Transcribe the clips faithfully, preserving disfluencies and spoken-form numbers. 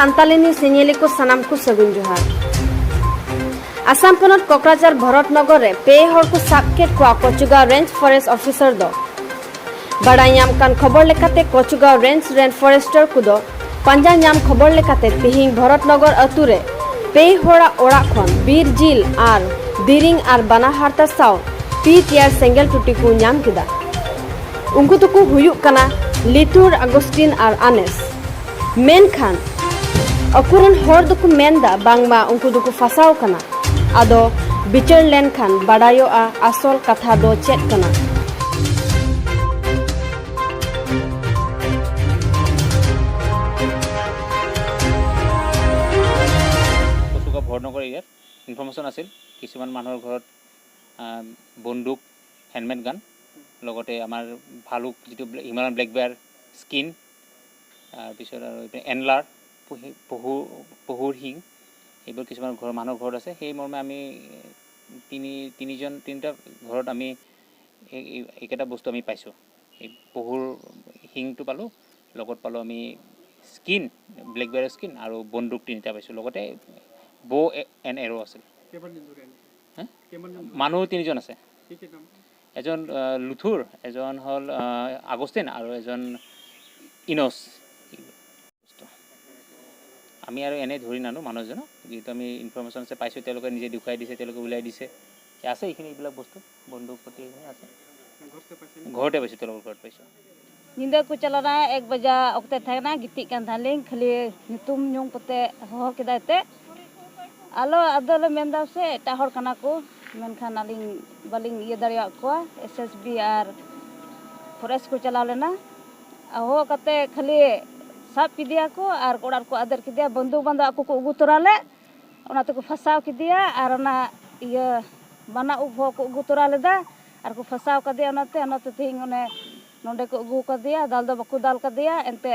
Santali news ᱧᱮᱧᱮᱞᱤ ᱠᱚ ᱥᱟᱱᱟᱢ ᱠᱚ ᱥᱟᱹᱜᱩᱱ ᱡᱚᱦᱟᱨ᱾ ᱟᱥᱟᱢ ᱯᱚᱱᱚᱛ ᱠᱚᱠᱨᱟᱡᱷᱟᱨ ᱵᱷᱚᱨᱚᱛ ᱱᱚᱜᱚᱨ ᱨᱮ ᱯᱮ ᱦᱚᱲ ᱠᱚ ᱥᱟᱵ ᱠᱮᱫ ᱠᱚᱣᱟ ᱠᱚᱪᱩᱜᱟᱸᱣ ᱨᱮᱧᱡᱽ ᱯᱷᱚᱨᱮᱥᱴ ᱚᱯᱷᱤᱥᱟᱨ ᱫᱚ᱾ ᱵᱟᱰᱟᱭ ᱧᱟᱢ ᱠᱟᱱ ᱠᱷᱚᱵᱚᱨ ᱞᱮᱠᱟᱛᱮ, ᱠᱚᱪᱩᱜᱟᱸᱣ ᱨᱮᱧᱡᱽ ᱨᱮᱱ ᱯᱷᱚᱨᱮᱥᱴᱟᱨ ᱠᱚᱫᱚ ᱯᱟᱸᱡᱟ ᱧᱟᱢ ᱠᱷᱚᱵᱚᱨ ᱞᱮᱠᱟᱛᱮ, ᱛᱤᱦᱤᱧ ᱵᱷᱚᱨᱚᱛ ᱱᱚᱜᱚᱨ ᱟᱹᱛᱩ ᱨᱮ ᱯᱮ ᱦᱚᱲᱟᱜ ᱚᱲᱟᱜ ᱠᱷᱚᱱ ᱵᱤᱨ ᱡᱤᱞ ᱟᱨ ᱫᱮᱨᱮᱧ ᱟᱨ ᱵᱟᱱᱟ ᱦᱟᱨᱛᱟ ᱥᱟᱶ ᱯᱤ ᱴᱤᱭᱟᱨ ᱥᱮᱸᱜᱮᱞ ᱴᱩᱴᱤ ᱠᱚ ᱧᱟᱢ ᱠᱮᱫᱟ᱾ ᱩᱱᱠᱩ ᱫᱚᱠᱚ ᱦᱩᱭᱩᱜ ᱠᱟᱱᱟ ᱞᱤᱛᱷᱩᱨ, ᱟᱜᱚᱥᱴᱤᱱ ᱟᱨ ᱟᱱᱮᱥ᱾ ᱢᱮᱱᱠᱷᱟᱱ ᱟᱠᱚᱨᱮᱱ ᱦᱚᱲ ᱫᱚᱠᱚ ᱢᱮᱱᱫᱟ ᱵᱟᱝᱢᱟ ᱩᱱᱠᱩ ᱫᱚᱠᱚ ᱯᱷᱟᱥᱟᱣ ᱠᱟᱱᱟ᱾ ᱟᱫᱚ ᱵᱤᱪᱟᱹᱨ ᱞᱮᱱᱠᱷᱟᱱ ᱵᱟᱰᱟᱭᱚᱜᱼᱟ ᱟᱥᱚᱞ ᱠᱟᱛᱷᱟ ᱫᱚ ᱪᱮᱫ ᱠᱟᱱᱟ᱾ কচুগাঁও ভৰতনগৰ এৰিয়াত ইনফৰমেশ্যন আছিল, কিছুমান মানুহৰ ঘৰত আহ, বন্দুক, হেলমেট গান, লগতে আমাৰ ভালুক যিটো ব্লে- হিমালয়ান ব্লেক বেয়াৰ স্কিন, তাৰপিছত আৰু এইপিনে এণ্টলাৰ, পহু পহু পহুৰ শিং, এইবোৰ কিছুমান ঘৰ মানুহৰ ঘৰত আছে। সেই মৰ্মে আমি তিনি তিনিজন তিনিটা ঘৰত আমি এই এই- এইকেইটা বস্তু আমি পাইছোঁ। এই পহুৰ শিংটো পালোঁ, লগত পালোঁ আমি স্কিন, ব্লেক বেয়াৰ স্কিন আৰু বন্দুক তিনিটা পাইছোঁ, লগতে বো এ- এন এৰো আছিল। হা? মানুহ তিনিজন আছে। এজন আহ, লুথুৰ, এজন হ'ল আহ, আগষ্টিন আৰু এজন ইনছ। আমি আৰু এনেই ধৰি নানো মানুহ এজনক, যিহেতু আমি ইনফৰমেশ্যন আছে, পাইছোঁ, তেওঁলোকে নিজে দেখুৱাই দিছে, তেওঁলোকে উলিয়াই দিছে যে আছে এইখিনি, এইবিলাক বস্তু, বন্দুক পাতি এইখিনি আছে। ঘৰতে পাইছোঁ, তেওঁলোকৰ ঘৰত পাইছোঁ। ᱧᱤᱫᱟᱹ ᱠᱚ ᱪᱟᱞᱟᱣᱱᱟ, ᱮᱠ ᱵᱟᱡᱟ ᱚᱠᱛᱮ ᱛᱟᱦᱮᱸ ᱠᱟᱱᱟ, ᱜᱤᱛᱤᱡ ᱠᱟᱱ ᱛᱟᱦᱮᱸ ᱞᱤᱧ, ᱠᱷᱟᱹᱞᱤ ᱧᱩᱛᱩᱢ ᱧᱩᱢ ᱠᱟᱛᱮ ᱦᱚᱦᱚ ᱠᱮᱫᱟᱭ ᱛᱮ᱾ ᱟᱞᱚ, ᱟᱫᱚ ᱞᱮ ᱢᱮᱱᱫᱟ ᱥᱮ ᱮᱴᱟᱜ ᱦᱚᱲ ᱠᱟᱱᱟ ᱠᱚ, ᱢᱮᱱᱠᱷᱟᱱ ᱟᱹᱞᱤᱧ ᱵᱟᱹᱞᱤᱧ ᱤᱭᱟᱹ ᱫᱟᱲᱮᱭᱟᱫ ᱠᱚᱣᱟ᱾ S S B R forest ᱠᱚ ᱪᱟᱞᱟᱣ ᱞᱮᱱᱟ, ᱦᱚᱦᱚ ᱠᱟᱛᱮ ᱠᱷᱟᱹᱞᱤ ᱥᱟᱵ ᱠᱮᱫᱮᱭᱟ ᱠᱚ ᱟᱨ ᱚᱲᱟᱜ ᱨᱮᱠᱚ ᱟᱫᱮᱨ ᱠᱮᱫᱮᱭᱟ᱾ ᱵᱚᱱᱫᱷᱩᱠ ᱵᱟᱝ ᱫᱚ ᱟᱠᱚ ᱠᱚ ᱟᱹᱜᱩ ᱛᱚᱨᱟ ᱞᱮᱫ, ᱚᱱᱟ ᱛᱮᱠᱚ ᱯᱷᱟᱥᱟᱣ ᱠᱮᱫᱮᱭᱟ᱾ ᱟᱨ ᱚᱱᱟ ᱤᱭᱟᱹ ᱵᱟᱱᱟ ᱩᱵ ᱦᱚᱸ ᱠᱚ ᱟᱹᱜᱩ ᱛᱚᱨᱟ ᱞᱮᱫᱟ ᱟᱨ ᱠᱚ ᱯᱷᱟᱥᱟᱣ ᱠᱟᱫᱮᱭᱟ᱾ ᱚᱱᱟᱛᱮ ᱚᱱᱟᱛᱮ ᱛᱮᱦᱮᱧ ᱚᱱᱮ ᱱᱚᱸᱰᱮ ᱠᱚ ᱟᱹᱜᱩ ᱠᱟᱫᱮᱭᱟ, ᱫᱟᱞ ᱫᱚ ᱵᱟᱠᱚ ᱫᱟᱞ ᱠᱟᱫᱮᱭᱟ᱾ ᱮᱱᱛᱮ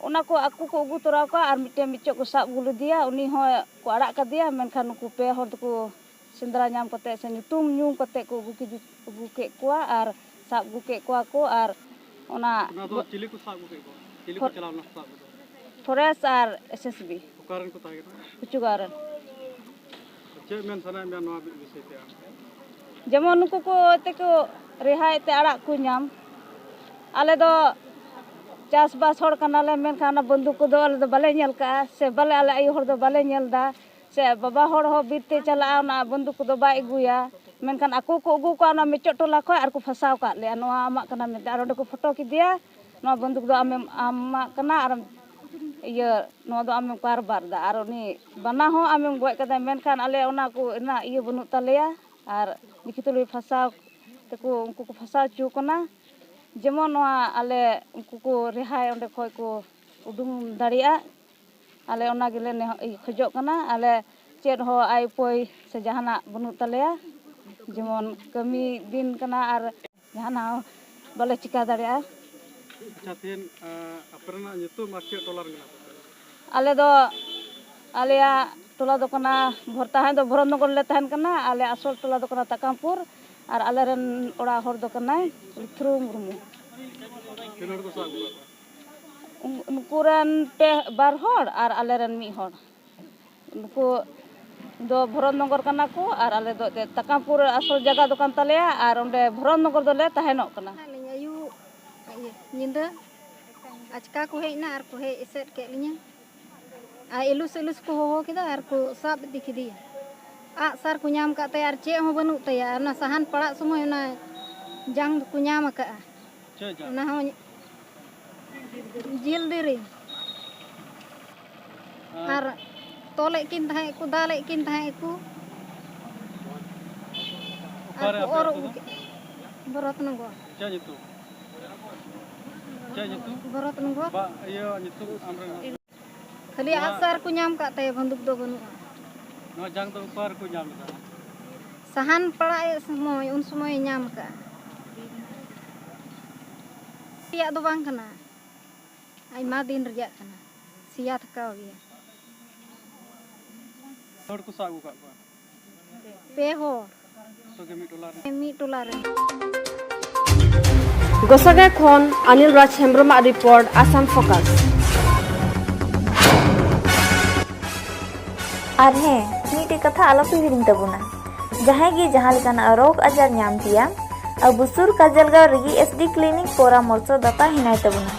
ᱚᱱᱟ ᱠᱚ ᱟᱠᱚ ᱠᱚ ᱟᱹᱜᱩ ᱛᱚᱨᱟ ᱠᱚᱣᱟ ᱟᱨ ᱢᱤᱫᱴᱮᱱ ᱢᱤᱫᱴᱮᱡ ᱠᱚ ᱥᱟᱵ ᱟᱹᱜᱩ ᱞᱮᱫᱮᱭᱟ, ᱩᱱᱤ ᱦᱚᱸ ᱠᱚ ᱟᱲᱟᱜ ᱠᱟᱫᱮᱭᱟ᱾ ᱢᱮᱱᱠᱷᱟᱱ ᱱᱩᱠᱩ ᱯᱮ ᱦᱚᱲ ᱫᱚᱠᱚ ᱥᱮᱸᱫᱽᱨᱟ ᱧᱟᱢ ᱠᱟᱛᱮ ᱥᱮ ᱧᱩᱛᱩᱢ ᱧᱩᱢ ᱠᱟᱛᱮ ᱠᱚ ᱟᱹᱜᱩ ᱠᱮᱫᱮ, ᱟᱹᱜᱩ ᱠᱮᱫ ᱠᱚᱣᱟ ᱟᱨ ᱥᱟᱵ ᱟᱹᱜᱩ ᱠᱮᱫ ᱠᱚᱣᱟ ᱠᱚ᱾ ᱟᱨ ᱚᱱᱟ ᱚᱱᱟ ᱫᱚ ᱪᱤᱞᱤ ᱠᱚ ᱥᱟᱵ ᱟᱹᱜᱩ ᱠᱮᱫ ᱠᱚᱣᱟ? ᱪᱤᱞᱤ ᱠᱚ ᱯᱷᱚᱨ- ᱪᱟᱞᱟᱣ ᱞᱮᱱᱟ ᱥᱟᱵ ᱟᱹᱜᱩ ᱫᱚ? ᱯᱷᱚᱨᱮᱥᱴ ᱟᱨ ᱮᱥ ᱮᱥ ᱵᱤ᱾ ᱚᱠᱟ ᱨᱮᱱ ᱠᱚ ᱛᱟᱦᱮᱸ ᱠᱟᱱᱟ? ᱠᱩᱪᱩᱜᱟᱲ ᱨᱮᱱ᱾ ᱪᱮᱫ ᱢᱮᱱ ᱥᱟᱱᱟᱭᱮᱫ ᱢᱮᱭᱟ ᱱᱚᱣᱟ ᱵᱤ- ᱵᱤᱥᱚᱭ ᱛᱮ ᱟᱢ? ᱡᱮᱢᱚᱱ ᱱᱩᱠᱩ ᱠᱚ ᱛᱮᱠᱚ ᱨᱮᱦᱟᱭ ᱛᱮ ᱟᱲᱟᱜ ᱠᱚ ᱧᱟᱢ᱾ ᱟᱞᱮ ᱫᱚ ᱪᱟᱥᱵᱟᱥ ᱦᱚᱲ ᱠᱟᱱᱟᱞᱮ, ᱢᱮᱱᱠᱷᱟᱱ ᱚᱱᱟ ᱵᱚᱱᱫᱩᱠ ᱠᱚᱫᱚ ᱟᱞᱮ ᱫᱚ ᱵᱟᱞᱮ ᱧᱮᱞ ᱠᱟᱜᱼᱟ, ᱥᱮ ᱵᱟᱞᱮ, ᱟᱞᱮ ᱟᱭᱳ ᱦᱚᱲ ᱫᱚ ᱵᱟᱞᱮ ᱧᱮᱞ ᱮᱫᱟ᱾ ᱥᱮ ᱵᱟᱵᱟ ᱦᱚᱲ ᱦᱚᱸ ᱵᱤᱨ ᱛᱮ ᱪᱟᱞᱟᱜᱼᱟ, ᱚᱱᱟ ᱵᱚᱱᱫᱩᱠ ᱠᱚᱫᱚ ᱵᱟᱭ ᱟᱹᱜᱩᱭᱟ᱾ ᱢᱮᱱᱠᱷᱟᱱ ᱟᱠᱚ ᱠᱚ ᱟᱹᱜᱩ ᱠᱚᱣᱟ ᱚᱱᱟ ᱢᱮᱪᱚᱫ ᱴᱚᱞᱟ ᱠᱷᱚᱱ ᱟᱨ ᱠᱚ ᱯᱷᱟᱥᱟᱣ ᱠᱟᱜ ᱞᱮᱭᱟ, ᱱᱚᱣᱟ ᱟᱢᱟᱜ ᱠᱟᱱᱟ ᱢᱮᱱᱛᱮ᱾ ᱟᱨ ᱚᱸᱰᱮ ᱠᱚ ᱯᱷᱳᱴᱳ ᱠᱮᱫᱮᱭᱟ, ᱱᱚᱣᱟ ᱵᱚᱱᱫᱩᱠ ᱫᱚ ᱟᱢᱮᱢ ᱟᱢᱟᱜ ᱠᱟᱱᱟ, ᱟᱨ ᱤᱭᱟᱹ, ᱱᱚᱣᱟ ᱫᱚ ᱟᱢᱮᱢ ᱠᱟᱨᱵᱟᱨ ᱮᱫᱟ, ᱟᱨ ᱩᱱᱤ ᱵᱟᱱᱟ ᱦᱚᱸ ᱟᱢᱮᱢ ᱜᱚᱡ ᱠᱟᱫᱟ, ᱢᱮᱱᱠᱷᱟᱱ ᱟᱞᱮ ᱚᱱᱟ ᱠᱚ ᱨᱮᱱᱟᱜ ᱤᱭᱟᱹ ᱵᱟᱹᱱᱩᱜ ᱛᱟᱞᱮᱭᱟ᱾ ᱟᱨ ᱱᱤᱠᱷᱤᱛ ᱞᱩᱭ ᱯᱷᱟᱥᱟᱣ ᱛᱮᱠᱚ, ᱩᱱᱠᱩ ᱠᱚ ᱯᱷᱟᱥᱟᱣ ᱦᱚᱪᱚ ᱠᱟᱱᱟ᱾ ᱡᱮᱢᱚᱱ ᱱᱚᱣᱟ ᱟᱞᱮ ᱩᱱᱠᱩ ᱠᱚ ᱨᱮᱦᱟᱭ ᱚᱸᱰᱮ ᱠᱷᱚᱡ ᱠᱚ ᱩᱰᱩᱝ ᱫᱟᱲᱮᱭᱟᱜ, ᱟᱞᱮ ᱚᱱᱟ ᱜᱮᱞᱮ ᱱᱮᱦᱚ-, ᱤᱭᱟᱹ, ᱠᱷᱚᱡᱚᱜ ᱠᱟᱱᱟ᱾ ᱟᱞᱮ ᱪᱮᱫ ᱦᱚᱸ ᱟᱭ ᱩᱯᱟᱹᱭ ᱥᱮ ᱡᱟᱦᱟᱱᱟᱜ ᱵᱟᱹᱱᱩᱜ ᱛᱟᱞᱮᱭᱟ, ᱡᱮᱢᱚᱱ ᱠᱟᱹᱢᱤ ᱫᱤᱱ ᱠᱟᱱᱟ ᱟᱨ ᱡᱟᱦᱟᱱᱟᱜ ᱦᱚᱸ ᱵᱟᱞᱮ ᱪᱤᱠᱟ ᱫᱟᱲᱮᱭᱟᱜᱼᱟ᱾ ᱟᱪᱪᱷᱟ, ᱛᱮᱦᱮᱧ ᱟᱸ, ᱟᱯᱮ ᱨᱮᱱᱟᱜ ᱧᱩᱛᱩᱢ ᱟᱨ ᱪᱮᱫ ᱴᱚᱞᱟ ᱨᱮᱱ ᱠᱟᱱᱟ ᱯᱮ? ᱟᱞᱮ ᱫᱚ, ᱟᱞᱮᱭᱟᱜ ᱴᱚᱞᱟ ᱫᱚ ᱠᱟᱱᱟ, ᱵᱷᱚᱨ-, ᱛᱟᱦᱮᱸ ᱫᱚ ᱵᱷᱚᱨᱚᱛᱱᱚᱜᱚᱨ ᱨᱮᱞᱮ ᱛᱟᱦᱮᱱ ᱠᱟᱱᱟ᱾ ᱟᱞᱮ ᱟᱥᱚᱞ ᱴᱚᱞᱟ ᱫᱚ ᱠᱟᱱᱟ ᱛᱟᱠᱟᱢᱯᱩᱨ, ᱟᱨ ᱟᱞᱮᱨᱮᱱ ᱚᱲᱟᱜ ᱦᱚᱲ ᱫᱚ ᱠᱟᱱᱟᱭ ᱞᱩᱛᱷᱨᱩ ᱢᱩᱨᱢᱩ᱾ ᱛᱤᱱ ᱦᱚᱲ ᱠᱚ ᱥᱟᱵ ᱟᱹᱜᱩ ᱠᱟᱜ ᱠᱚᱣᱟ? ᱩᱱ-, ᱩᱱᱠᱩ ᱨᱮᱱ ᱯᱮ, ᱵᱟᱨ ᱦᱚᱲ ᱟᱨ ᱟᱞᱮᱨᱮᱱ ᱢᱤᱫ ᱦᱚᱲ᱾ ᱱᱩᱠᱩ ᱫᱚ ᱵᱷᱚᱨᱚᱛᱱᱚᱜᱚᱨ ᱠᱟᱱᱟ ᱠᱚ, ᱟᱨ ᱟᱞᱮ ᱫᱚ ᱮᱱᱛᱮᱫ ᱛᱟᱠᱟᱢᱯᱩᱨ ᱟᱥᱚᱞ ᱡᱟᱭᱜᱟ ᱫᱚ ᱠᱟᱱ ᱛᱟᱞᱮᱭᱟ, ᱟᱨ ᱚᱸᱰᱮ ᱵᱷᱚᱨᱚᱛᱱᱚᱜᱚᱨ ᱫᱚᱞᱮ ᱛᱟᱦᱮᱱᱚᱜ ᱠᱟᱱᱟ᱾ ᱟᱹᱞᱤᱧ ᱟᱹᱭᱩᱵ, ᱤᱭᱟᱹ, ᱧᱤᱫᱟᱹ ᱟᱪᱠᱟ ᱠᱚ ᱦᱮᱡ ᱮᱱᱟ ᱟᱨ ᱠᱚ ᱦᱮᱡ ᱮᱥᱮᱫ ᱠᱮᱫ ᱞᱤᱧᱟᱹ᱾ ᱟᱨ ᱮᱞᱩᱥ ᱮᱞᱩᱥ ᱠᱚ ᱦᱚᱦᱚ ᱠᱮᱫᱟ ᱟᱨ ᱠᱚ ᱥᱟᱵ ᱤᱫᱤ ᱠᱮᱫᱮᱭᱟ᱾ ᱟᱜ ᱥᱟᱨ ᱠᱚ ᱧᱟᱢ ᱠᱟᱫ ᱛᱟᱭᱟ ᱟᱨ ᱪᱮᱫ ᱦᱚᱸ ᱵᱟᱹᱱᱩᱜ ᱛᱟᱭᱟ᱾ ᱟᱨ ᱚᱱᱟ ᱥᱟᱦᱟᱱ ᱯᱟᱲᱟᱜ ᱥᱚᱢᱚᱭ ᱚᱱᱟ ᱡᱟᱝ ᱫᱚᱠᱚ ᱧᱟᱢ ᱟᱠᱟᱫᱼᱟ᱾ ᱪᱮᱫ ᱡᱟᱝ? ᱚᱱᱟ ᱦᱚᱸ ᱡᱤᱞ ᱫᱮᱨᱮᱧ᱾ ᱟᱨ ᱛᱚᱞᱮᱫ ᱠᱤᱱ ᱛᱟᱦᱮᱸᱫ ᱠᱚ, ᱫᱟᱞᱮᱫ ᱠᱤᱱ ᱛᱟᱦᱮᱸᱫ ᱠᱚ᱾ ᱟᱨ ᱚᱠᱟᱨᱮ ᱠᱚ ᱟᱯᱮ ᱚᱨ ᱟᱹᱛᱩ ᱟᱹᱜᱩ ᱫᱚ? ᱠᱮᱫ ᱵᱷᱚᱨᱚᱛᱱᱚᱜᱚᱨ᱾ ᱪᱮᱫ ᱧᱩᱛᱩᱢ? ᱪᱮᱫ ᱧᱩᱛᱩᱢ? ᱵᱷᱚᱨᱚᱛᱱᱚᱜᱚᱨ᱾ ᱵᱟ, ᱤᱭᱟᱹ ᱧᱩᱛᱩᱢ ᱟᱢ ᱨᱮᱱ? ᱠᱷᱟᱹᱞᱤ ᱱᱚᱣᱟ ᱟᱜᱼᱥᱟᱨ ᱠᱚ ᱧᱟᱢ ᱠᱟᱫ ᱛᱟᱭᱟ, ᱵᱚᱱᱫᱩᱠ ᱫᱚ ᱵᱟᱹᱱᱩᱜᱼᱟ᱾ ᱱᱚᱣᱟ ᱡᱟᱝ ᱫᱚ ᱚᱠᱟ ᱨᱮᱠᱚ ᱧᱟᱢ ᱞᱮᱫᱟ? ᱥᱟᱦᱟᱱ ᱯᱟᱲᱟᱜ ᱮᱫ ᱥᱚᱢᱚᱭ, ᱩᱱ ᱥᱚᱢᱚᱭᱮ ᱧᱟᱢ ᱠᱟᱜᱼᱟ᱾ ᱨᱮᱭᱟᱜ ᱫᱚ ᱵᱟᱝ ᱠᱟᱱᱟ, ᱟᱭᱢᱟ ᱫᱤᱱ ᱨᱮᱭᱟᱜ ᱠᱟᱱᱟ, ᱥᱮᱭᱟ ᱛᱷᱟᱠᱟᱣ ᱜᱮᱭᱟ᱾ ᱦᱚᱲ ᱠᱚ ᱥᱟᱵ ᱟᱹᱜᱩ ᱠᱟᱜ ᱠᱚᱣᱟ? ᱯᱮ ᱦᱚᱲ᱾ ᱡᱚᱛᱚ ᱜᱮ ᱢᱤᱫ ᱴᱚᱞᱟ ᱨᱮᱱ? ᱢᱤᱫ ᱴᱚᱞᱟ ᱨᱮᱱ᱾ ᱜᱚᱥᱟᱜᱟᱭ ᱠᱷᱚᱱ ᱚᱱᱤᱞ ᱨᱟᱡᱽ ᱦᱮᱢᱵᱨᱚᱢᱟᱜ ᱨᱤᱯᱳᱨᱴ, ᱟᱥᱟᱢ ᱯᱷᱳᱠᱟᱥ᱾ ᱟᱨ ᱦᱮᱸ, ᱢᱤᱫᱴᱮᱡ ᱠᱟᱛᱷᱟ ᱟᱞᱚᱯᱮ ᱦᱤᱲᱤᱧ ᱛᱟᱵᱚᱱᱟ, ᱡᱟᱦᱟᱸᱭ ᱜᱮ ᱡᱟᱦᱟᱸ ᱞᱮᱠᱟᱱᱟᱜ ᱨᱳᱜᱽ ᱟᱡᱟᱨ ᱧᱟᱢ ᱯᱮᱭᱟ, ᱟᱵᱚ ᱥᱩᱨ ᱠᱟᱡᱚᱞᱜᱟᱸᱣ ᱨᱮᱜᱮ ᱮᱥ ᱰᱤ ᱠᱞᱤᱱᱤᱠ ᱯᱚᱨᱟᱢᱚᱨᱥᱚ ᱫᱟᱛᱟ ᱦᱮᱱᱟᱭ ᱛᱟᱵᱚᱱᱟ᱾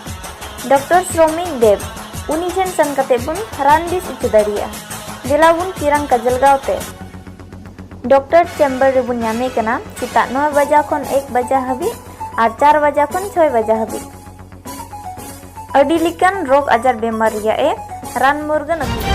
ᱰᱚᱠᱴᱚᱨ ᱥᱨᱚᱢᱤᱠ ᱫᱮᱵ, ᱩᱱᱤ ᱴᱷᱮᱱ ᱥᱮᱱ ᱠᱟᱛᱮ ᱵᱚᱱ ᱨᱟᱱ ᱵᱮᱥ ᱦᱚᱪᱚ ᱫᱟᱲᱮᱭᱟᱜᱼᱟ᱾ ᱫᱮᱞᱟ ᱵᱚᱱ ᱪᱤᱨᱟᱝ ᱠᱟᱡᱚᱞᱜᱟᱸᱣ ᱛᱮ᱾ ᱰᱚᱠᱴᱚᱨ ᱪᱮᱢᱵᱟᱨ ᱨᱮᱵᱚᱱ ᱧᱟᱢᱮ ᱠᱟᱱᱟ ᱥᱮᱛᱟᱜ ᱱᱚᱭ ᱵᱟᱡᱟ ᱠᱷᱚᱱ ᱮᱠ ᱵᱟᱡᱟ ᱦᱟᱹᱵᱤᱡ ᱟᱨ ᱪᱟᱨ ᱵᱟᱡᱟ ᱠᱷᱚᱱ ᱪᱷᱚᱭ ᱵᱟᱡᱟ ᱦᱟᱹᱵᱤᱡ᱾ ᱟᱹᱰᱤ ᱞᱮᱠᱟᱱ ᱨᱳᱜᱽ ᱟᱡᱟᱨ ᱵᱮᱢᱟᱨ ᱨᱮᱭᱟᱜ ᱮ ᱨᱟᱱ ᱢᱩᱨᱜᱟᱹᱱ ᱟᱹᱜᱩ᱾